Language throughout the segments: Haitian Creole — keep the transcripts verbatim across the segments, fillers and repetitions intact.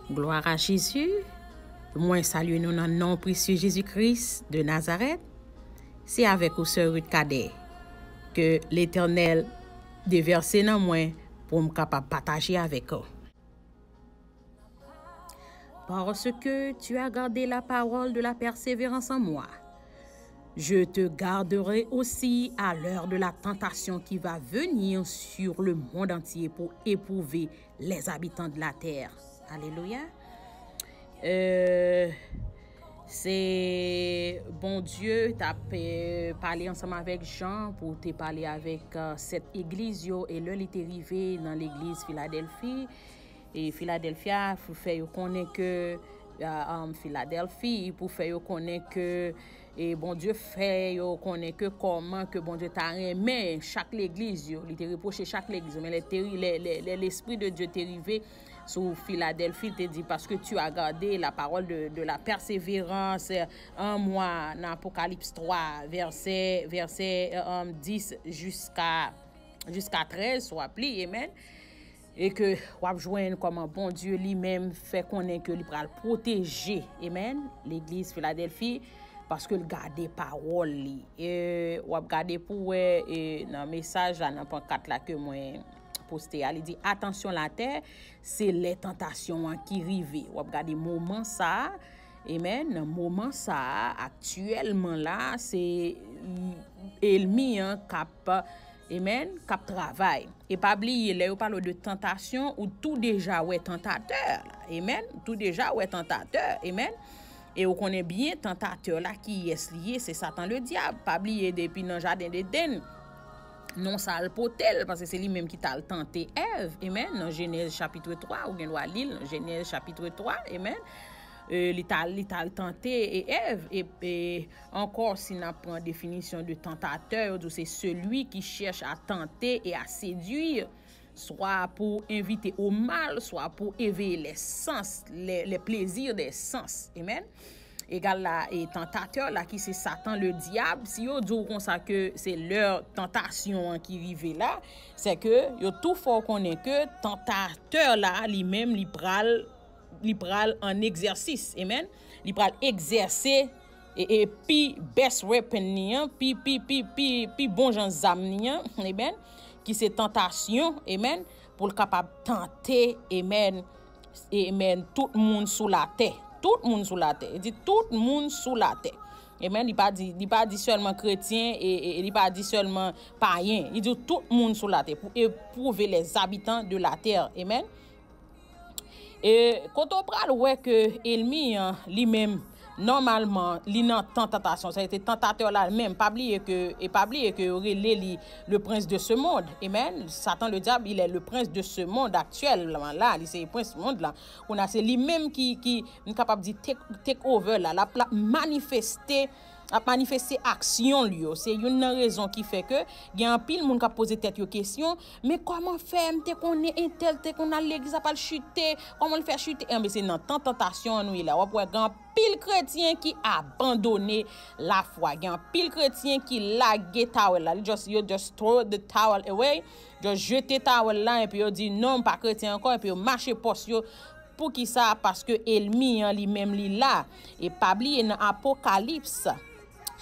Glwa a Jezi. Mwen salye nou nan non presye Jezi Kris de Nazarèt. Se avèk ou, sè Ruth Cadet, ke Letènèl devèse nan mwen pou m kapab pataje avèk ou. Parce que tu as gardé la parole de la persévérance en moi, je te garderai aussi à l'heure de la tentation qui va venir sur le monde entier pour éprouver les habitants de la terre. Alelouya. Euh, se Bondye t ap euh, pale ansanm avèk Jan pou te pale avèk euh, sèt egliz yo, e lè li te rive nan legliz Filadèlfi, e Filadèlfya pou fè yo konnen ke euh, um, Filadèlfi, pou fè yo konnen ke e Bondye fè yo konnen ke kòman ke Bondye ta renmen chak legliz yo. Li te repwoche chak legliz yo, men lè te ri- lè, lè, lè Lespri de Dye te rive sou Filadèlfi, li te di, parce que tu as gardé la parole de, de la persévérance en moi, nan Apokalips twa, vèsè, vèsè euh, dis jiska, jiska trèz, si w ap li, amen. E ke w ap jwenn kòman Bondye li menm fè konnen ke li pral pwoteje, amen, legliz Filadèlfi, paske l gade pawòl li. E w ap gade pou wè e nan mesaj la, nan pankat la ke mwen poste a, li di, Attention la terre, se lè tantasyon an ki rive. W ap gade moman sa a, amen, nan moman sa a, aktyèlman la, se ènmi an k ap, amen, k ap travay. E pa bliye, lè yo pale w de tantasyon, ou tou deja wè tantatè la. Amen. Ou tou deja wè tantatè. Amen. E ou konnen byen tantatè la kiyès li ye, se Satan Ledyab. Pa bliye depi nan jaden Edenn, non sa a l pote l, paske se li menm ki t al tante Èv. Amen. Nan Jenèz chapit twa, ou gen dwa li l nan Jenèz chapit twa. Amen. E li t al, li t al tante e Èv. E, e ankò, si n ap pran definisyon de tantatè, yo di w se celui qui cherche à tenter et à séduire, swa pou envite au mal, swa pou éveiller les sens, les, les plaisirs des sens. Amen. Egal la, e tantatè la ki se Satan Ledyab, si yo di w konsa ke se lè tantasyon an ki rive la, se ke yo tou fè w konnen ke tantatè la li menm li pral, li pral an egzèsis. Amen. Li pral egzèse e, e pi best weapon li an, pi, pi, pi, pi, pi bon jan zam li an, amen, ki se tantasyon, amen, pou l kapab tante, amen, amen, tout moun sou latè. Tout moun sou latè. Li di tout moun sou latè. Amen. Li pa di, li pa di sèlman kretyen e, e, e li pa di sèlman payen. Li di tout moun sou latè pou éprouver les habitants de la terre. Amen. E kote w pral wè ke ènmi an li menm, nòmalman, li nan tan tantasyon. Sa se tantatè la menm. Pa bliye ke, e pa bliye ke yo rele li le prince de ce monde. Amen. Satan Ledyab, il est le prince de ce monde actuellement la. Li se prens mond la. Kounye a se li menm ki, ki, m kapab di, take, take over la. L ap, l ap manifeste, ap manifeste aksyon l yo. Se youn nan rezon ki fè ke gen anpil moun k ap poze tèt yo kesyon, men kòman fè m te konnen entèl te konn al legliz ap al chite? Kòman l fè chite? Enben, se nan tan tantasyon an nou ye la. W ap wè gen anpil kretyen ki abandone lafwa. Gen anpil kretyen ki lage tawèl la. Li just, yo just throw the towel away. Just jete tawèl la, epi yo di, non, m pa kretyen ankò, epi yo mache pòs yo. Poukisa? Paske ènmi an li menm li la. E pa bliye nan Apokalips,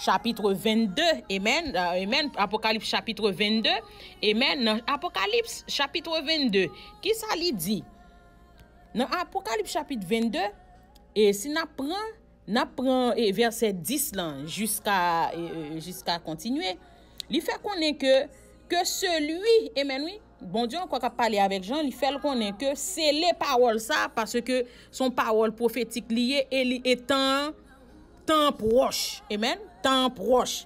chapit vennde, amen, euh, amen, Apokalips chapit vennde, amen, nan Apokalips chapit vennde, kisa li di? Nan Apokalips chapit vennde, e si n ap pran, n ap pran e, vèsè dis lan jiska, e, e, jiska kontinye, li fè konnen ke, que celui, amen, wi, Bondye ankò k ap pale avèk Jan, li fè l konnen ke sele pawòl sa, paske se yon pawòl pwofetik li ye, e li, e tan, tan pwòch. Amen. Tan pwòch.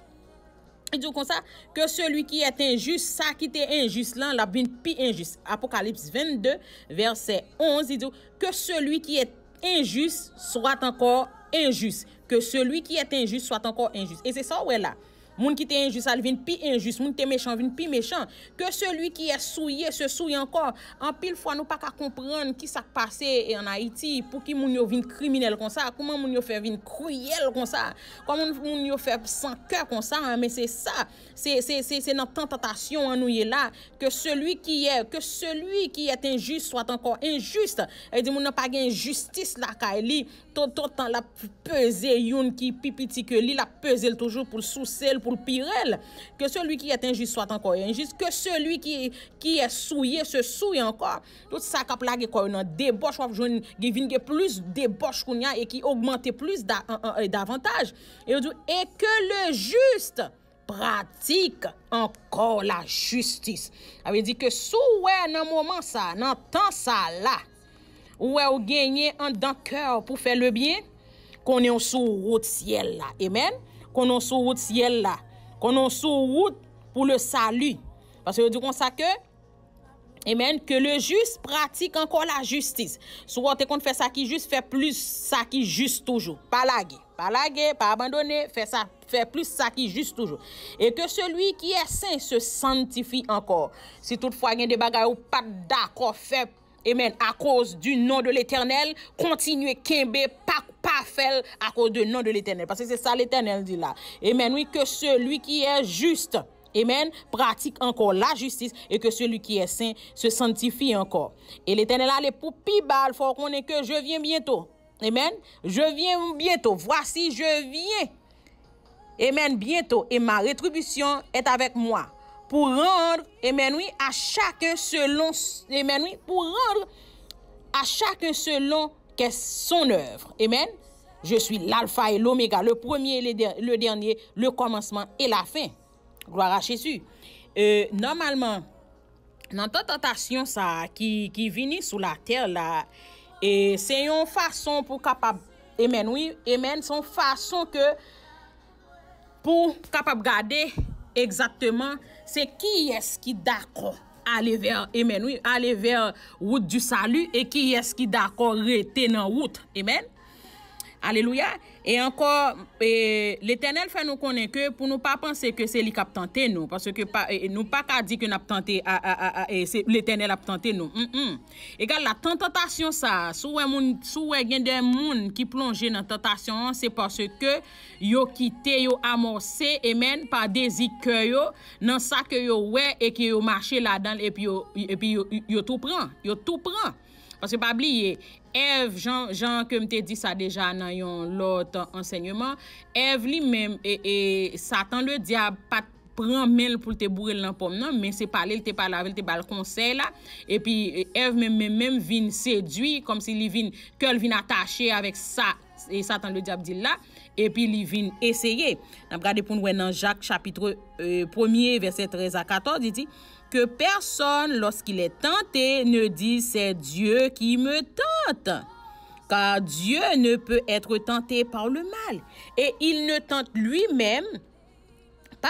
Li di w konsa, que celui qui est injuste, sa ki te enjis lan, l ap vin pi enjis. Apokalips vennde, vèsè onz, li di w, que celui qui est injuste soit encore injuste. Que celui qui est injuste soit encore injuste. E se sa w wè la. Moun ki te enjis la, li vin pi enjis. Moun ki te mechan vin pi mechan. Que celui qui est souillé se souille encore. Anpil fwa, nou pa ka konprann ki sa k pase an Ayiti, pou ki moun yo vin kriminèl konsa, kouman moun yo fè vin kriyèl konsa, kòman moun yo fè san kè konsa, men se sa, se, se, se, se nan tantasyon an nou ye la, que celui qui est, que celui qui est injuste soit encore injuste. Sa vle di moun nan pa gen jistis lakay li, tout, tout tan l ap peze youn ki pi piti ke li, l ap peze l toujou pou l souse l, pou l pire l. Que celui qui est injuste soit encore injuste, que celui qui, qui est souillé se souille encore. Tout sa k ap lage kò yo nan debòch, w ap jwenn gen vin gen plis debòch kounye a e ki ogmante plis da, an, an, e davantaj. E yo di, et que le juste pratique encore la justice. Sa vle di ke si w wè nan moman sa, nan tan sa la, ou wè ou genyen anndan kè w pou fè lebyen, konnen w sou wout syèl la. Amen. Konnen w sou wout syèl la. Konnen w sou wout pou le salut. Paske yo di konsa ke, amen, que le juste pratique encore la justice. Si w te konn fè sa ki jis, fè plis sa ki jis toujou. Pa lage, pa lage, pa abandone, fè sa, fè plis sa ki jis toujou. Et que celui qui est saint se sanctifie encore. Si toutfwa gen de bagay ou pa t dakò fè, amen, à cause du nom de l'Éternel, kontinye kenbe, pa, pa fè l à cause de nom de l'Éternel. Paske se sa Letènèl di la. Amen, wi, que celui qui est juste, amen, pratique encore la justice et que celui qui est saint se sanctifie encore. E Letènèl ale pou pi ba, l fè w konnen que je viens bientôt. Amen. Je viens bientôt. Voici, je viens. Amen. Bientôt. Et ma rétribution est avec moi. Pour rendre, amen, wi, à chacun selon, amen, wi, pour rendre à chacun selon qu'est son œuvre. Amen. Je suis l'alpha et l'oméga, le premier et le der-, le dernier, le commencement et la fin. Gloire à Jésus. Euh, normalman, nan tan tantasyon sa a ki, ki vini sou latè la, e se yon fason pou kapab, amen, wi, amen, se yon fason ke pou kapab gade egzakteman se kiyès ki dakò ale vè, amen, wi, ale vè wout di sali e kiyès ki dakò rete nan wout, amen. Alelouya. E ankò, e, Letènèl fè nou konnen ke pou nou pa panse ke se li k ap tante nou, paske pa, e, nou pa ka di ke n ap tante a, a, a, a, e, se Letènèl ap tante nou. Mm, mm. Egal la, tan tantasyon sa a, si w wè moun, si w wè gen de moun ki plonje nan tantasyon an, se paske yo kite yo amòse, amen, pa dezi kè yo, nan sa ke yo wè e ke yo mache ladan l, epi yo, epi yo, yo tou pran, yo tou pran. Paske pa bliye, Èv, jan, jan ke m te di sa deja nan yon lòt ansèyman, Èv li menm, e, e Satan Ledyab pa t pran men l pou l te boure l nan pòm nan, men se pale l te pale avè l, te ba l konsèy la, epi, e, Èv menm, menm, menm vin sedui, kòmsi li vin, kè l vin atache avèk sa, e Satan Ledyab di l la, epi li vin eseye. N ap gade pou n wè nan Jak chapit, e, premye, vèsè trèz a katòz, li di, Que personne, lorsqu'il est tenté, ne dise, c'est Dieu qui me tente. Car Dieu ne peut être tenté par le mal, et il ne tente lui-même pas.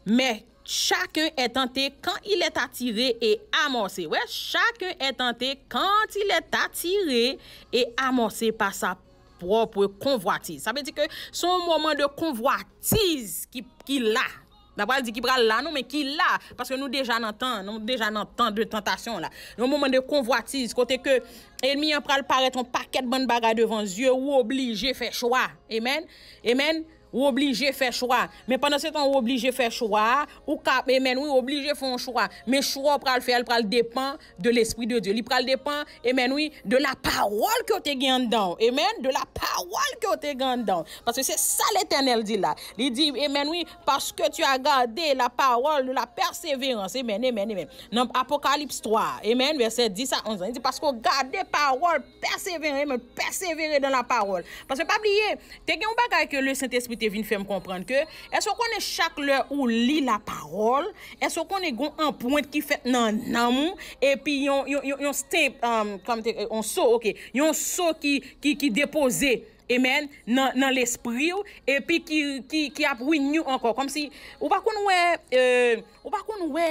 Mais chacun est tenté quand il est attiré et amorcé. Ouais, chacun est tenté quand il est attiré et amorcé par sa propre convoitise. Sa vle di ke se yon moman de konvwatiz ki, ki la. N a pral di ki pral la, non, men ki la. Paske nou deja nan tan, nou deja nan tan de tantasyon la. Yon moman de konvwatiz, kote ke enmi an pral parèt yon pakèt bann bagay devan zye, ou oblije fè chwa. Amen. Amen. Ou oblije fè chwa. Men pandan se tan ou oblije fè chwa, ou ka, amen, wi, ou oblije fè yon chwa. Men chwa ou pral fè, l pral depan de Lespri de Dye. Li pral depan, amen, wi, de la pawòl ke w te gen anndan w. Amen. De la pawòl ke w te gen anndan w. Paske se sa Letènèl di la. Li di, amen, wi, parce que tu as gardé la parole de la persévérance. Amen, amen, amen. Nan Apokalips twa, amen, vèsè dis a onz la, li di, paske w gade pawòl pèsevere, men pèsevere dan la pawòl. Paske pa bliye, te gen yon bagay ke le Sentespri te vin fè m konprann ke, èske w konnen chak lè ou li la pawòl, èske w konnen gon anpwent ki fèt nan nanm ou, epi yon, yon, yon, yon stamp, um, kòm te, yon so, ok, yon so ki, ki, ki depoze, amen, nan, nan lespri w, epi ki, ki, ki ap renew ankò, kòmsi, ou pa konn wè, euh, ou pa konn wè,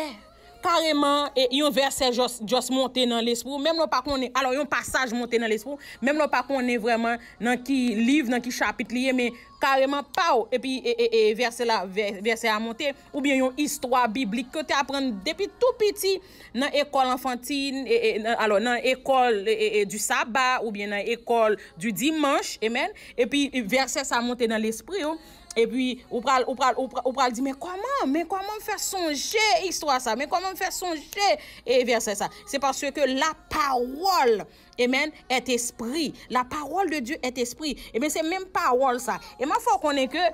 kareman, e, yon vèsè just, just monte nan lespri w, menm lè w pa konnen, alò, yon pasaj monte nan lespri w, menm lè w pa konnen vrèman nan ki liv, nan ki chapit li ye, men kareman, paw, epi, e, e, e, vèsè la, vè-, vèsè a monte, oubyen yon istwa biblik ke w te aprann depi tou piti nan ekòl anfantin, e, e, nan, alò, nan ekòl, e, e, e, du sabbat, oubyen nan ekòl du dimanche, amen, epi vèsè sa monte nan lespri w, epi ou pral, ou pral, ou pral, ou pral di, men kòman, men kòman m fè sonje istwa sa, men kòman m fè sonje, e, vèsè sa? Se paske la parole, amen, est esprit. La parole de Dieu est esprit. Ebyen, se menm pawòl sa. E m ap fè w konnen ke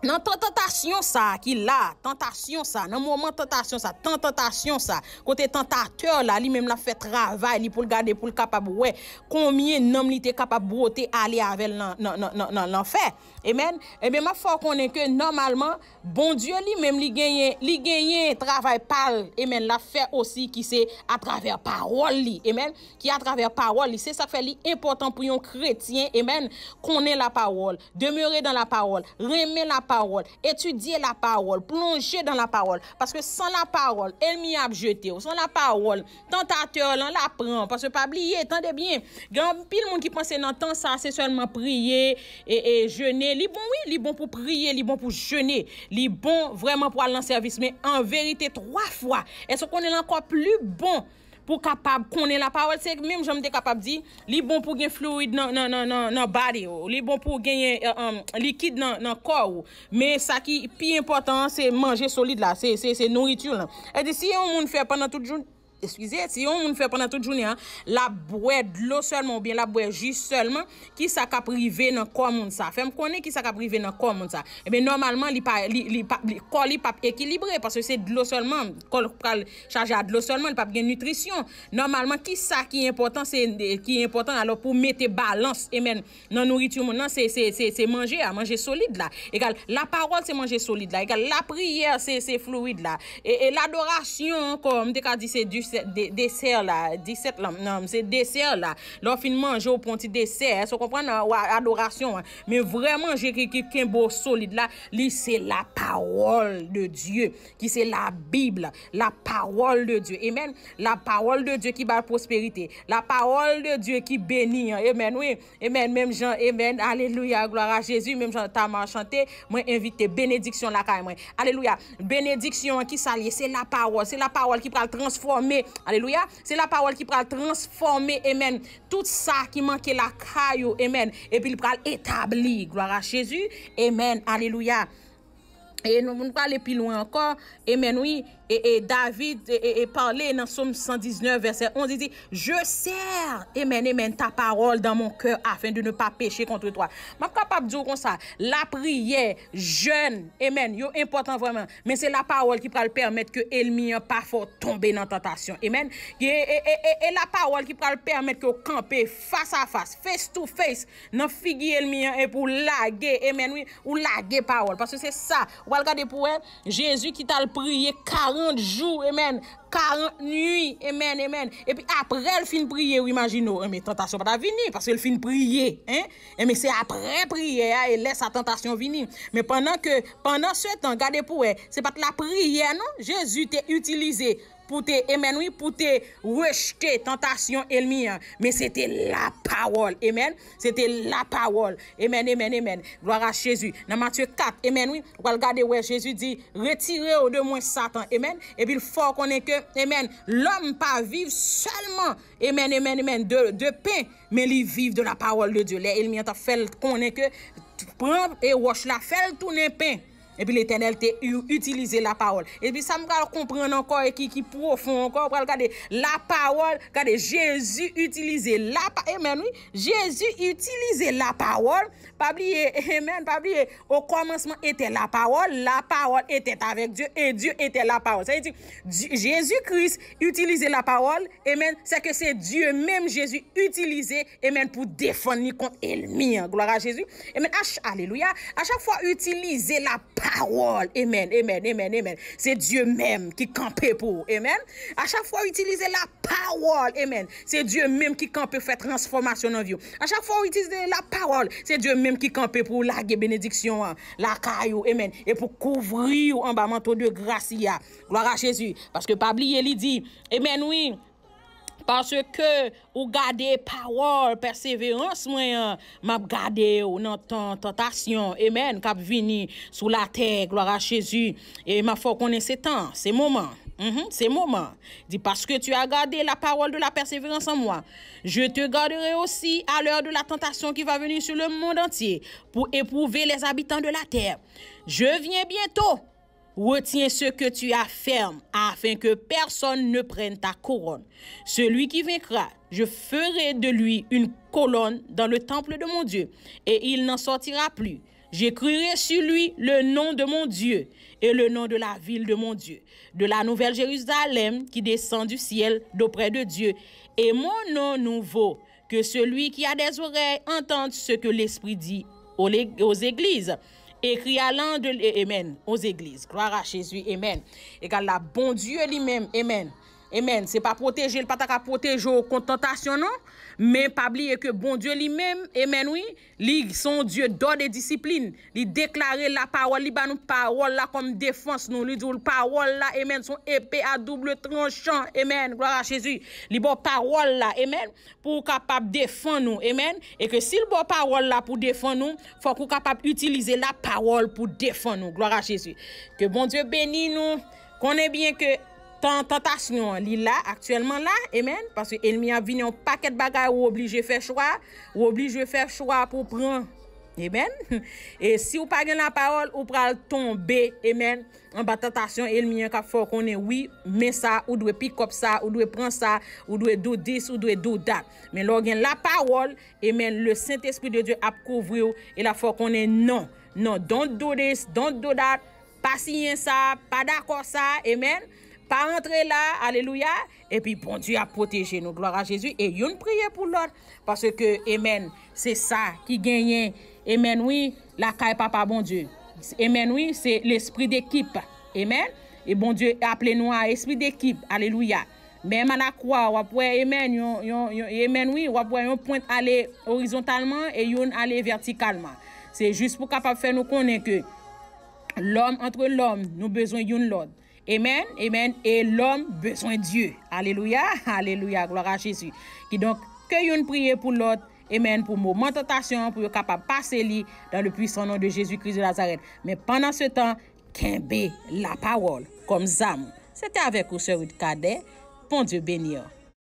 nan tan tantasyon sa a ki la, tantasyon sa, nan moman tantasyon sa, tan tantasyon sa, kote tantatè la, li menm l ap fè travay li pou l gade, pou l kapab wè konbyen nanm li te kapab bwote ale avè l nan, nan, nan, nan, nan lanfè. Amen. Ebyen, m ap fè w konnen ke nòmalman, Bondye li menm, li genyen, li genyen travay pa l, amen, l ap fè osi ki se atravè pawòl li, amen, ki atravè pawòl li. Se sa k fè li enpòtan pou yon kretyen, amen, konnen la parole, demeurer dans la parole, renmen la parole, étudier la parole, plonger dans la parole. Paske san la parole, ènmi an ap jete w. San la parole, tantatè lan l ap pran w. Paske pa bliye, tande byen, gen anpil moun ki panse nan tan sa se sèlman priye e, e jene. Li bon, wi, li bon pou priye, li bon pou jene. Li bon vrèman pou al nan sèvis. Men an verite, twa fwa, èske w konnen l ankò pli bon pou w kapab konnen la parole? Se menm jan m te kapab di, li bon pou gen fluid nan, nan, nan, nan, nan body w. Li bon pou w genyen, e, e, likid nan, nan kò w. Men sa ki pi enpòtan an, se manje solid la, se, se, se nouriti lan. E di, si yon moun fè pandan tout jounen, eskize, si yon moun fè pandan tout jounen an, l ap bwè dlo sèlman oubyen l ap bwè ji sèlman, kisa k ap rive nan kò moun sa? Fè m konnen kisa k ap rive nan kò moun sa. Ebyen, nòmalman, li pa, li, li pa, li, kò li p ap ekilibre, paske se dlo sèlman, kò l pral chaje a dlo sèlman, li p ap gen nitrisyon. Nòmalman, kisa ki enpòtan, se, ki enpòtan, alò, pou mete balans, amen, nan nouriti moun nan, se, se, se, se manje a, manje solid la. Egal, la parole, se manje solid la. Egal, la prière, se, se fluid la. E, e ladorasyon ankò, m te ka di se du-, de-, desè la, disèt lan, non, se desè la. Lè w fin manje, w pran ti desè, èske w konprann, ou a-, adorasyon an. Men vrè manje ki, ki kenbe w solid la, li se la parole de Dieu, ki se la Bible, la parole de Dieu. Amen. La parole de Dieu ki bay pwosperite. La parole de Dieu ki beni an. Amen, wi. Amen. Menm jan, amen. Alelouya. Glwa a Jezi. Menm jan Tamar chante, mwen envite benediksyon lakay mwen. Alelouya. Benediksyon an, kisa l ye? Se la parole. Se la parole ki pral transfòme. Alelouya. Se la parole ki pral transfòme. Amen. Tout sa ki manke lakay ou. Amen. Epi l pral etabli. Glwa a Jezi. Amen. Alelouya. E nou, nou prale pi lwen ankò. Amen, wi. E, e David, e, e, e pale nan Sòm san diznèf, vèsè onz, li di, Je serre, amen, amen, ta parole dans mon cœur afin de ne pas pécher contre toi. M ap kapab di w konsa, lapriyè, jèn, amen, yo enpòtan vrèman. Men se lapawòl ki pral pèmèt ke ènmi an pa fè w tonbe nan tantasyon. Amen. E, e, e, e, e lapawòl ki pral pèmèt ke w kanpe fas a fas, face to face, nan figi ènmi an, epi w lage, amen, wi, ou lage pawòl. Paske se sa, ou al gade pou wè, Jezi ki t al priye karant jou, amen, karant nwi, amen, amen. Epi apre l fin priye, w imajine w, enben, tantasyon pa t ap vini, paske l fin priye, en. Enben, se apre priyè a, e lè sa tantasyon vini. Men pandan ke, pandan se tan, gade pou wè, se pa t lapriyè, non, Jezi te itilize pou te, amen, wi, pou te rejte tantasyon ènmi an. Men se te lapawòl, amen. Se te lapawòl. Amen, amen, amen. Glwa a Jezi. Nan Matye kat, amen, wi. Ou pral gade, wè, Jezi di, retire w de mwen, Satan. Amen. Epi l fè w konnen ke, amen, lòm pa viv sèlman, amen, amen, amen, de, de pen, men li viv de la parole de Dieu. Lè ènmi an t ap fè l konnen ke pran e wòch la, fè l tounen pen. Epi Letènèl te u-, itilize lapawòl. Epi sa m pral konprann ankò e ki, ki pwofon ankò, ou pral gade lapawòl, gade Jezi itilize lapa-, amen, wi. Jezi itilize lapawòl. Pa bliye, amen, pa bliye, au commencement était la parole, la parole était avec Dieu et Dieu était la parole. Sa vle di, Di-, Jezi Kris itilize lapawòl, amen, se ke se Dye menm Jezi itilize, amen, pou defann li kont ènmi an. Glwa a Jezi. Amen. A ch-, alelouya. A chak fwa w itilize la lapawòl. Amen, amen, amen, amen. Se Dye menm ki kanpe pou ou. Amen. A chak fwa w itilize lapawòl, amen, se Dye menm ki kanpe fè transfòmasyon nan vi w. A chak fwa w itilize lapawòl, se Dye menm ki kanpe pou w lage benediksyon an lakay ou. Amen. E pou kouvri w anba manto de gras li a. Glwa a Jezi. Paske pa bliye, li di, amen, wi. Paske ou gade pawòl pèseverans mwen an, m ap gade w nan tan tantasyon, amen, k ap vini sou latè, glwa a Jezi. E m ap fè w konnen se tan, se moman. Mhm, se moman. Di, parce que tu as gardé la parole de la persévérance en moi, je te garderai aussi à l'heure de la tentation qui va venir sur le monde entier pour éprouver les habitants de la terre. Je viens bientôt. Retiens ce que tu as ferme, afin que personne ne prenne ta couronne. Celui qui vaincra, je ferai de lui une colonne dans le temple de mon Dieu, et il n'en sortira plus. J'écrirai sur lui le nom de mon Dieu et le nom de la ville de mon Dieu, de la nouvelle Jérusalem qui descend du ciel d'auprès de Dieu, et mon nom nouveau, que celui qui a des oreilles entende ce que l'Esprit dit aux, lég- aux églises. Écrit à l'an de... Amen. Aux églises. Gloire à Jésus. Amen. Egal la, Bondye li menm. Amen. Amen. Se pa pwoteje, li pa ta ka pwoteje w kont tantasyon, non. Men pa bliye ke Bondye li menm, amen, wi, li se yon Dye dòd e disiplin. Li deklare lapawòl, li ba nou pawòl la kòm defans nou. Li di w pawòl la, amen, se yon epe a doub tranchan. Amen. Glwa a Jezi. Li ba w pawòl la, amen, pou w kapab defann ou. Amen. E ke si l ba w pawòl la pou defann ou, fòk ou kapab itilize lapawòl pou defann ou. Glwa a Jezi. Ke Bondye beni nou. Konnen byen ke tan tantasyon an, li la, aktyèlman la, amen, paske ènmi an ap vini yon pakèt bagay, ou oblije fè chwa, ou oblije fè chwa pou pran, amen. E si w pa gen lapawòl, ou pral tonbe, amen, anba tantasyon ènmi an k ap fè w konnen, wi, men sa, ou dwe pikòp sa, ou dwe pran sa, ou dwe do this, ou dwe do that. Men lè w gen lapawòl, amen, le Saint-Esprit de Dieu ap kouvri w, e l ap fè w konnen non, non, don't do this, don't do that, pa siyen sa, pa dakò sa, amen. Pa rantre la, alelouya. Epi Bondye ap pwoteje nou, glwa a Jezi. E youn priye pou lòt, paske, amen, se sa ki genyen, amen, wi, lakay Papa Bondye. Amen, wi, se lespri dekip. Amen. E Bondye aple nou a espri dekip, alelouya. Menm a lakwa, w ap wè, amen, yon, yon, yon, amen, wi, w ap wè yon pwent ale orizontalman e youn ale vètikalman. Se jis pou kapab fè nou konnen ke lòm antre lòm, nou bezwen youn lòt. Amen, amen. E lòm bezwen Dye. Alelouya, alelouya, glwa a Jezi. Kidonk, ke youn priye pou lòt, amen, pou moman tantasyon an, pou yo kapab pase li, dans le puissant nom de Jésus-Christ de Nazareth. Men pandan se tan, kenbe lapawòl kòm zam. Se te avèk ou, sè Ruth Cadet. Bondye beni w.